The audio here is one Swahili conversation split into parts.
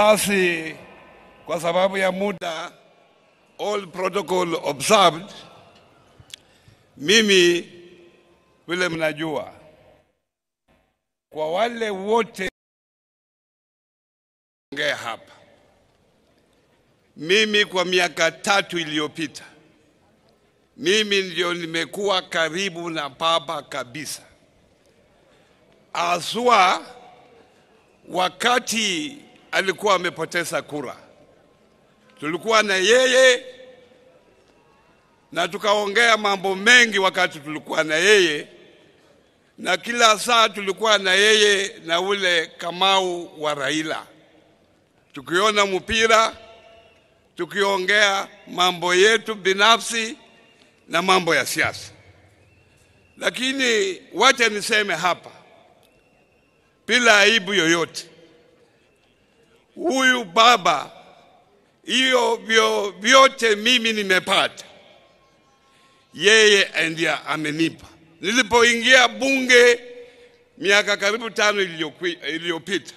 Basi kwa sababu ya muda, all protocol observed, mimi vile mnajua, kwa wale wote ongea hapa, mimi kwa miaka 3 iliyopita, mimi ndio nimekuwa karibu na baba kabisa. Aswa wakati alikuwa amepoteza kura, tulikuwa na yeye na tukaongea mambo mengi wakati tulikuwa na yeye, na kila saa tulikuwa na yeye na ule Kamau wa Raila, tukiona mpira, tukiongea mambo yetu binafsi na mambo ya siasa. Lakini wacha niseme hapa bila aibu yoyote, huyu baba, hiyo vyote mimi nimepata, yeye ndiye amenipa. Nilipoingia bunge miaka karibu 5 iliyopita,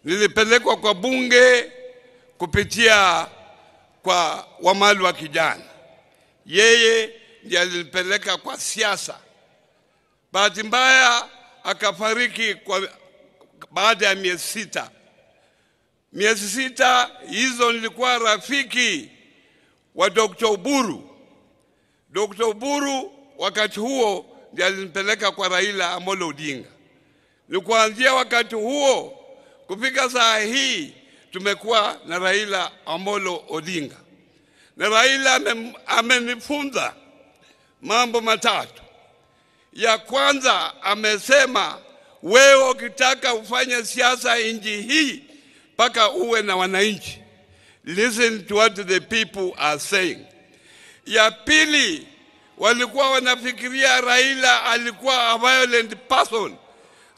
nilipelekwa kwa bunge kupitia kwa Wamalu wa kijana. Yeye ndiye alinipeleka kwa siasa. Bahati mbaya akafariki kwa baada ya miezi 6. Miezi 6 hizo nilikuwa rafiki wa Dr. Oburu. Dr. Oburu wakati huo ndiye alinipeleka kwa Raila Amolo Odinga. Ni kuanzia wakati huo kufika saa hii tumekuwa na Raila Amolo Odinga. Na Raila amenifunza mambo matatu. Ya kwanza amesema, wewe ukitaka ufanye siasa nchi hii mpaka uwe na wananchi. Listen to what the people are saying. Ya pili, walikuwa wanafikiria Raila alikuwa a violent person.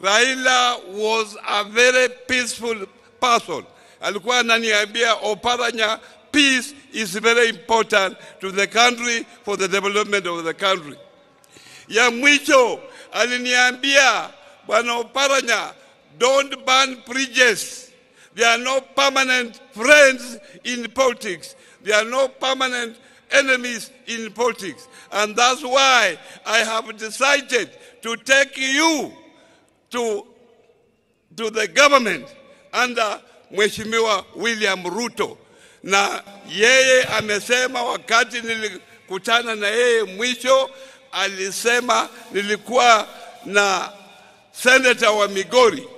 Raila was a very peaceful person. Alikuwa ananiambia, Oparanya, peace is very important to the country, for the development of the country. Ya mwisho aliniambia, Bwana Oparanya, don't burn bridges. There are no permanent friends in politics. There are no permanent enemies in politics. And that's why I have decided to take you to the government under Mheshimiwa William Ruto. Na yeye amesema wakati nilikutana na yeye mwisho, alisema nilikuwa na senator wa Migori,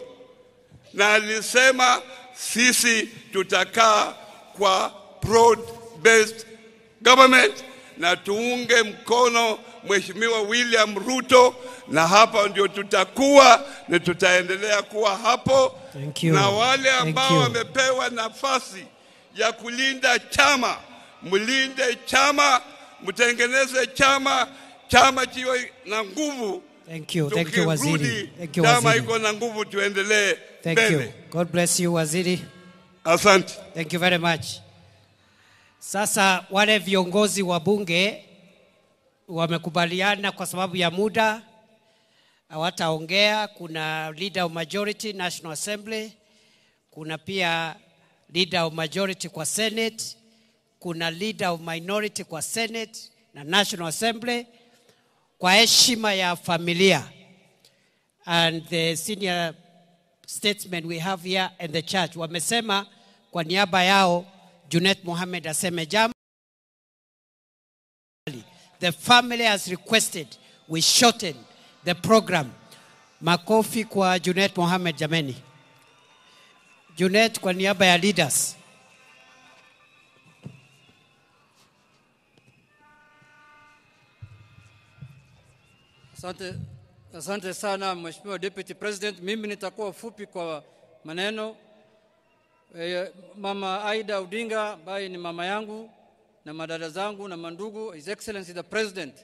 na alisema sisi tutakaa kwa broad-based government na tuunge mkono Mheshimiwa William Ruto, na hapa ndio tutakuwa na tutaendelea kuwa hapo. Thank you. Na wale ambao wamepewa nafasi ya kulinda chama, mlinde chama, mtengeneze chama, chama kiwe na nguvu. Thank you. Thank you, Waziri. Thank you, Chama Waziri. iko na nguvu, tuendelee Thank mbele. you. God bless you, Waziri. Asante. Thank you very much. Sasa wale viongozi wa bunge wamekubaliana kwa sababu ya muda hawataongea. Kuna leader of majority National Assembly, kuna pia leader of majority kwa Senate, kuna leader of minority kwa Senate na National Assembly. Kwa heshima ya familia and the senior statesmen we have here in the church, wamesema kwa niaba yao Junet Mohamed aseme jambo. The family has requested we shorten the program. Makofi kwa Junet Mohamed jameni. Junet kwa niaba ya leaders. Asante, asante sana Mheshimiwa Deputy President. Mimi nitakuwa fupi kwa maneno. Mama Aida Odinga ambaye ni mama yangu na madada zangu na mandugu, His Excellency the President,